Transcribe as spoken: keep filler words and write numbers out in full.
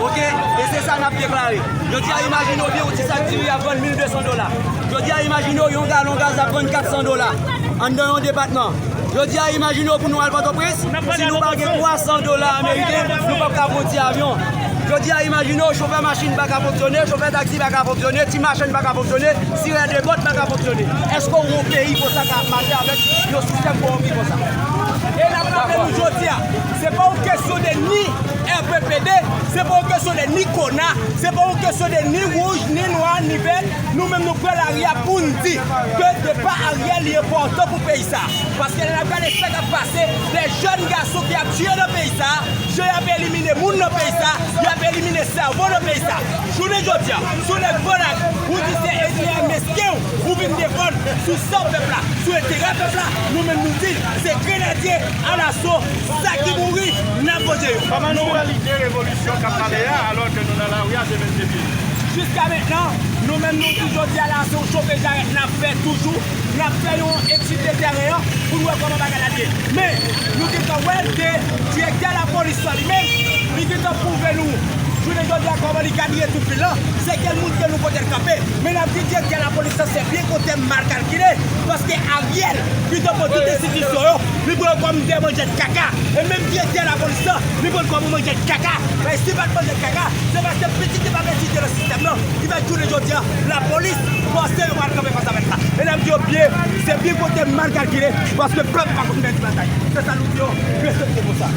Ok, e se sa n ap deklare. Jodi a, imajine w byen, yon ti sak diri ap vann mil de san dola. Jodi a, imajine w yon galon gaz ap vann kat san dola anndan yon depatman. Jodi a, imajine w pou nou al Pòtoprens, si nou pa gen twa san dola ameriken, nou p ap ka pran ti avyon. Jodi a, imajine w chofè machin pa ka fonksyone, chofè taksi pa ka fonksyone, ti machann pa ka fonksyone, sirèt de bòt pa ka fonksyone. Èske w wè yon peyi konsa ka ap mache avèk yon sistèm kowonpi konsa? E n ap raple nou jodi a, se pa yon kesyon de ni R P P D, se pa yon kesyon de ni kona, se pa yon kesyon de ni wouj, ni nwa, ni vè. Nou menm nou pran lari a pou n di ke depa Ariel li enpòtan pou peyi sa. Paske lè n ap gade sa k ap pase, de jèn gason ki ap tiye nan peyi sa, jan y ap elimine moun nan peyi sa, y ap elimine sèvo nan peyi sa. Jounen jodi a, si w nèg Vanag, ou di se enterè mesken w, ou vin defann sou san pèp la, sou enterè pèp la, nou menm nou di se grenadye alaso, sa ki mouri, n ap voye yo. Kòman nou wè lide revolisyon k ap pale a, alò ke nou nan lari a se menm de pye? Jiska mentnan, nou menm nou di jodi a la, se yon chofe jarèt n ap fè toujou. N ap fè yon etid de tèren an pou n wè kòman bagay la te ye. Men, nou gentan wè ke direktè lapolis lan li menm, li gentan pwouve nou jounen jodi a kòman li kadriye tout vil lan, se kèl moun ke nou pote l kanpe. Men n ap di direktè lapolis lan se byen kote m mal kalkile, paske Ariel gentan pran tout enstitisyon yo, li pran yo kòm de manjèt kaka. E menm direktè lapolis lan, li pran l kòm yon manjèt kaka. Men si l pa t manjèt kaka, se paske pitit li pa p egziste nan sistèm nan ki fè jounen jodi a, lapolis panse yo pral kanpe fas avèk sa. E n ap di yo byen, se byen kote m mal kalkile, paske pèp pa konn pèdi batay. Se sa nou di yo, respekte konsa.